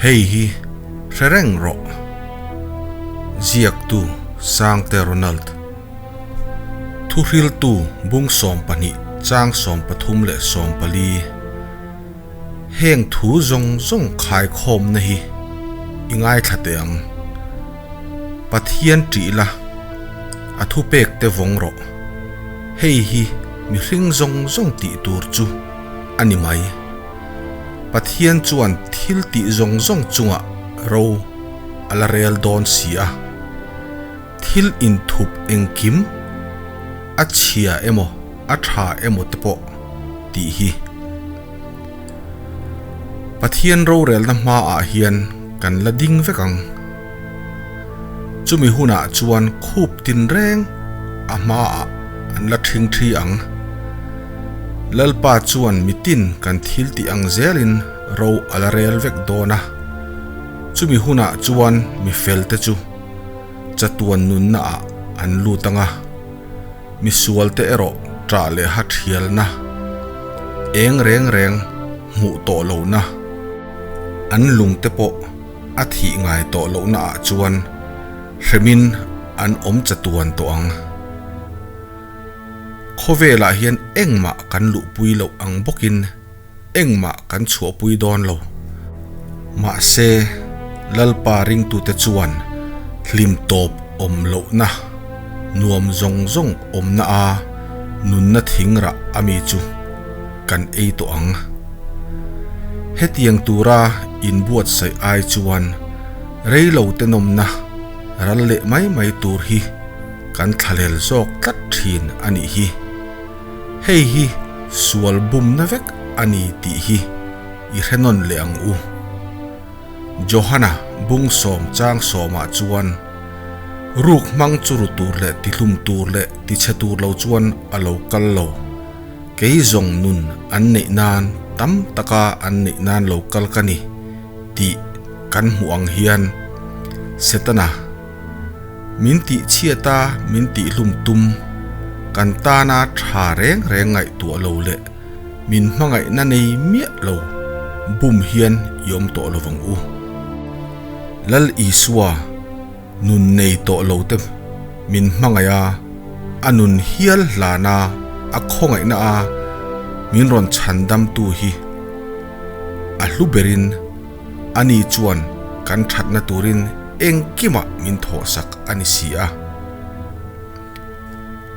Hei hi hre reng rawh. Ziaktu Sangte Ronald. Thuhriltu bung 12 chang 13 leh 14. Heng thu zawng zawng khaikhawmna hi i ngaithla teh ang. Pathian ṭih la, a thupek te vawng rawh. Hei hi mihring zawng zawng tih tur chu a ni mai. Pathian chuan thil tih zawng zawng chungah ro a la rel dawn si a. Thil inthup engkim a chhia emaw a tha emaw te pawh tih hi Pathian rorelna hmaah hian kan la ding vek ang. Chumi hunah chuan khup tinreng a hmaah an la ṭhing ṭhi ang. Lalpa chuan mitin kan thil tih ang zelin ro a la rel vek dawn a, chumi hunah chuan mi felte chu chatuan nunna ah an lut ang a, misualte erawh ṭah leh ha ṭhialna, eng reng reng hmuh tawh lohna, an lungte pawh a thih ngai tawh lohna ah chuan hremin an awm chatuan tawh ang. Khawvelah hian engmah kan luhpui loh ang bawkin engmah kan chhuahpui dawn lo. Mahse, Lalpa ringtute chuan hlim tawp awm lohna, nuam zawng zawng awmna a nunna thing rah a mi chu kan ei tawh ang. Hetiang tura inbuatsaih ai chuan reilo te nawmna ral leh mai mai tur hi kan thlalel zawk tlat thin a nih hi. Hei hi sual bumna vek a ni tih hi i hre nawn leh ang u. Johana bung sawm chang sawmah chuan ruk hmang chu ru tur leh tihlum tur leh tichhe tur lo chuan a lo kal lo. Kei zawng nun an neih nan tam taka an neih nan lo kal ka ni tih kan hmuh ang hian Setana Min tih chhiat a min tih hlum tum, kan tana tha reng reng ngaihtuah lo leh min hmangaihna nei miah lo bum hian i awm tawh lo vang u. Lal Isua nun nei tawh lo te min hmangaih a, a nun hial hlana a khawngaihna a min rawn chhandamtu hi a hlu berin Ani chuan kan thatna turin engkimah min thawhsak a ni si a.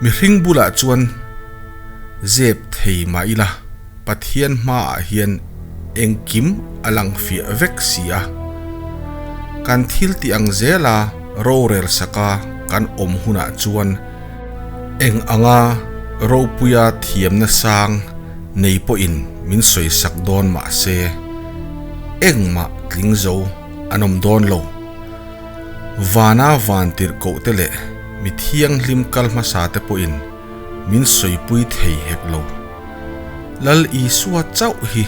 Mihring bulah chuan zep thei mah ila Pathian hmaah hian engkim a lang fiah vek si a. Kan thil tih ang zela rorel saka kan awm hunah chuan eng anga ropuia thiamna sang nei pawhin min sawisak dawn mah se, engmah tling zo an awm dawn lo. Vana van tirh koh te leh mi thianghlim kal hmasa te pawhin min sawipui thei hek lo. Lal Isua chauh hi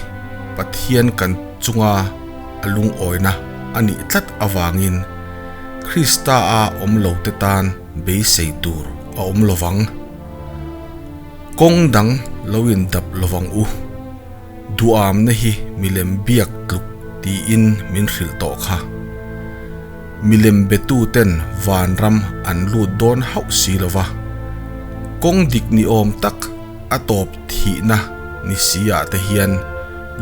Pathian kan chunga a lungawina a nih tlat avangin Krista-a awm lo te tan beisei tur a awm lovang. Kawng dang lo in dap lovang u. Duamna hi milem biak tluk tiin min hrilh tawh kha. Milem betu ten vanram an lut dawn hauh si lova. Kawng dik ni awm tak a tawp thihna ni si ah te hian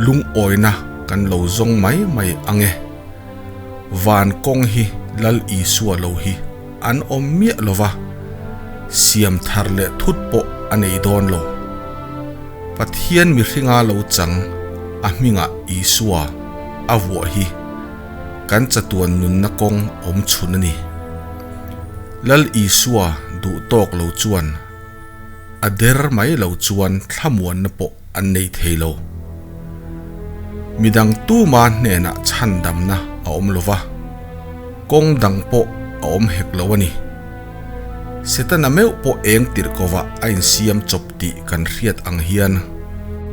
lungawina kan lo zawng mai mai ang e. Van kawng hi Lal Isua lo hi an awm miah lova, siam thar leh thut pawh a nei dawn lo. Pathian mihringa lo chang a hmingah Isua a vuah hi kan chatuan nunna kawng awm chhun a ni. Lal Isua duh tawk lo chuan a der mai lo chuan thlamuanna pawh an nei thei lo. Midang tuma hnenah chhandamna a awm lo va, kawng dang pawh a awm hek lo a ni. Setana meuh pawh eng tirh kovah a insiam chawp tih kan hriat ang hian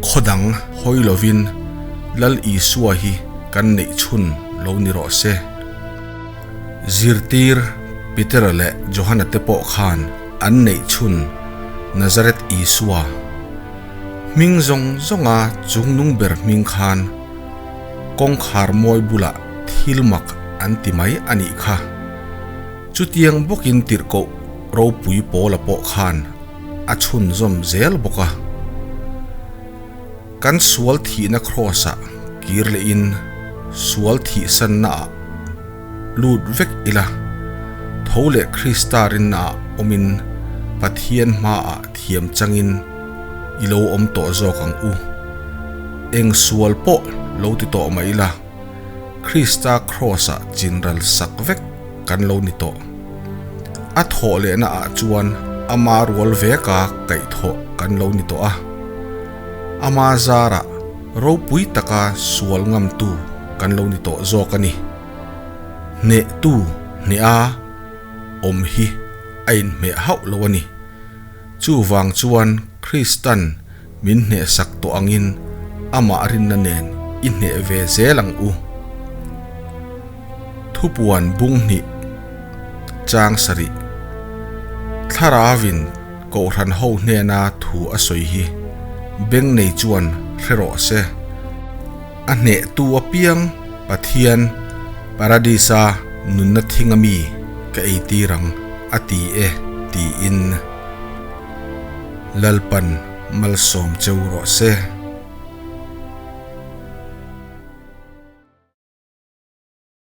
khaw dang hawi lovin Lal Isua hi kan neih chhun lo ni rawh se. Zirtir Petera leh Johana te pawh khan an neih chhun Nazareth Isua, Hming zawng zawnga chungnung ber hming khan kawngkhar mawi bulah thil mak an ti mai a nih kha. Chutiang bawkin tirhkoh ropui Paula pawh khan a chhunzawm zel bawk a. Kan sual thihna kraws-ah kir lehin sual thihsannaah lut vek ila, tho leh Krista rinnaah awmin Pathian hmaah thiam changin i lo awm tawh zawk ang u. Eng sual pawh lo ti tawh mah ila, Krista kraws-ah chinral sak vek kan lo ni tawh. A thawh lehnaah chuan ama rual veka kaihthawh kan lo ni tawh a. Ama zarah ropui taka sual ngamtu kan lo ni tawh zawk a ni. Hnehtu hneha awm hi a inhmeh hauh lo a ni. Chuvang chuan Kristan min hnehsak tawh angin amah rinna nen i hneh ve zel ang u. Thupuan bung hnih chang sarih Thlarauin Kohhran ho hnena thu a sawi hi beng nei chuan hre rawh se. A hnehtu apiang Pathian Paradis-a nunna thing ami ka eitir ang a ti e tiin Lalpan malsawm cheu rawh se.